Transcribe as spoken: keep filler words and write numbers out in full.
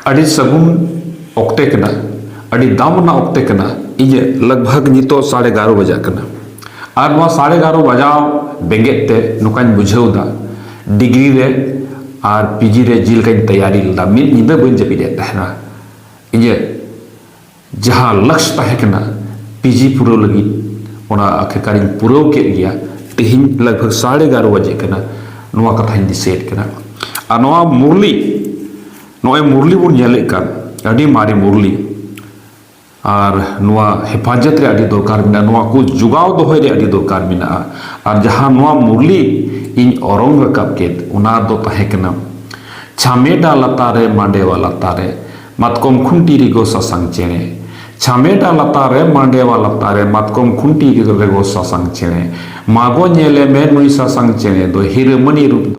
ᱟᱹᱰᱤ ᱥᱟᱹᱜᱩᱱ ᱚᱠᱛᱮ ᱠᱟᱱᱟ, ᱟᱹᱰᱤ ᱫᱟᱢ ᱨᱮᱱᱟᱜ ᱚᱠᱛᱮ ᱠᱟᱱᱟ᱾ ᱤᱧᱟᱹᱜ ᱞᱟᱜᱽ ᱵᱷᱟᱜᱽ ᱱᱤᱛᱚᱜ ᱥᱟᱲᱮ ᱮᱜᱟᱨᱚ ᱵᱟᱡᱟᱜ ᱠᱟᱱᱟ᱾ ᱟᱨ ᱱᱚᱣᱟ ᱥᱟᱲᱮ ᱮᱜᱟᱨᱚ ᱵᱟᱡᱟᱣ ᱵᱮᱸᱜᱮᱫ ᱛᱮ ᱱᱚᱝᱠᱟᱧ ᱵᱩᱡᱷᱟᱹᱣ ᱮᱫᱟ, ᱰᱤᱜᱽᱨᱤ ᱨᱮ ᱟᱨ ᱯᱤᱡᱤ ᱨᱮ ᱡᱮ ᱞᱮᱠᱟᱧ ᱛᱮᱭᱟᱨᱤ ᱞᱮᱫᱟ, ᱢᱤᱫ ᱧᱤᱫᱟᱹ ᱵᱟᱹᱧ ᱡᱟᱹᱯᱤᱫ ᱮᱫ ᱛᱟᱦᱮᱱᱟ᱾ ᱤᱧᱟᱹᱜ ᱡᱟᱦᱟᱸ ᱞᱟᱠᱥ ᱛᱟᱦᱮᱸ ᱠᱟᱱᱟ ᱯᱤᱡᱤ ᱯᱩᱨᱟᱹᱣ ᱞᱟᱹᱜᱤᱫ, ᱚᱱᱟ ᱟᱠᱷᱤᱨᱠᱟᱨᱤᱧ ᱯᱩᱨᱟᱹᱣ ᱠᱮᱫ ᱜᱮᱭᱟ᱾ ᱛᱮᱦᱮᱧ ᱞᱟᱜᱽ ᱵᱷᱟᱜᱽ ᱥᱟᱲᱮ ᱮᱜᱟᱨᱚ ᱵᱟᱡᱮ ᱠᱟᱱᱟ, ᱱᱚᱣᱟ ᱠᱟᱛᱷᱟᱧ ᱫᱤᱥᱟᱹᱭᱮᱫ ᱠᱟᱱᱟ᱾ ᱟᱨ ᱱᱚᱣᱟ ᱢᱩᱨᱞᱤ, ᱱᱚᱜᱼᱚᱭ ᱢᱩᱨᱞᱤ ᱵᱚᱱ ᱧᱮᱞᱮᱫ ᱠᱟᱱ, ᱟᱹᱰᱤ ᱢᱟᱨᱮ ᱢᱩᱨᱞᱤ, ᱟᱨ ᱱᱚᱣᱟ ᱦᱮᱯᱷᱟᱡᱚᱛ ᱨᱮ ᱟᱹᱰᱤ ᱫᱚᱨᱠᱟᱨ ᱢᱮᱱᱟᱜᱼᱟ, ᱱᱚᱣᱟ ᱠᱚ ᱡᱚᱜᱟᱣ ᱫᱚᱦᱚᱭ ᱨᱮ ᱟᱹᱰᱤ ᱫᱚᱨᱠᱟᱨ ᱢᱮᱱᱟᱜᱼᱟ᱾ ᱟᱨ ᱡᱟᱦᱟᱸ ᱱᱚᱣᱟ ᱢᱩᱨᱞᱤ ᱤᱧ ᱚᱨᱚᱝ ᱨᱟᱠᱟᱵ ᱠᱮᱫ, ᱚᱱᱟ ᱫᱚ ᱛᱟᱦᱮᱸ ᱠᱟᱱᱟ, ᱪᱷᱟᱢᱮᱰᱟ ᱞᱟᱛᱟᱨ ᱨᱮ ᱢᱟᱰᱮᱣᱟ ᱞᱟᱛᱟᱨ ᱨᱮ ᱢᱟᱛᱠᱚᱢ ᱠᱷᱩᱱᱴᱤ ᱨᱮᱜᱚ ᱥᱟᱥᱟᱝ ᱪᱮᱬᱮ, ᱪᱷᱟᱢᱮᱰᱟ ᱞᱟᱛᱟᱨ ᱨᱮ ᱢᱟᱰᱮᱣᱟ ᱞᱟᱛᱟᱨ ᱨᱮ ᱢᱟᱛᱠᱚᱢ ᱠᱷᱩᱱᱴᱤ ᱨᱮᱜᱚ ᱥᱟᱥᱟᱝ ᱪᱮᱬᱮ, ᱢᱟᱜᱚ ᱧᱮᱞᱮ ᱢᱮ ᱱᱩᱭ ᱥᱟᱥᱟᱝ ᱪᱮᱬᱮ ᱫᱚ ᱦᱤᱨᱟᱹᱢᱟᱹᱱᱤ ᱨᱩᱯ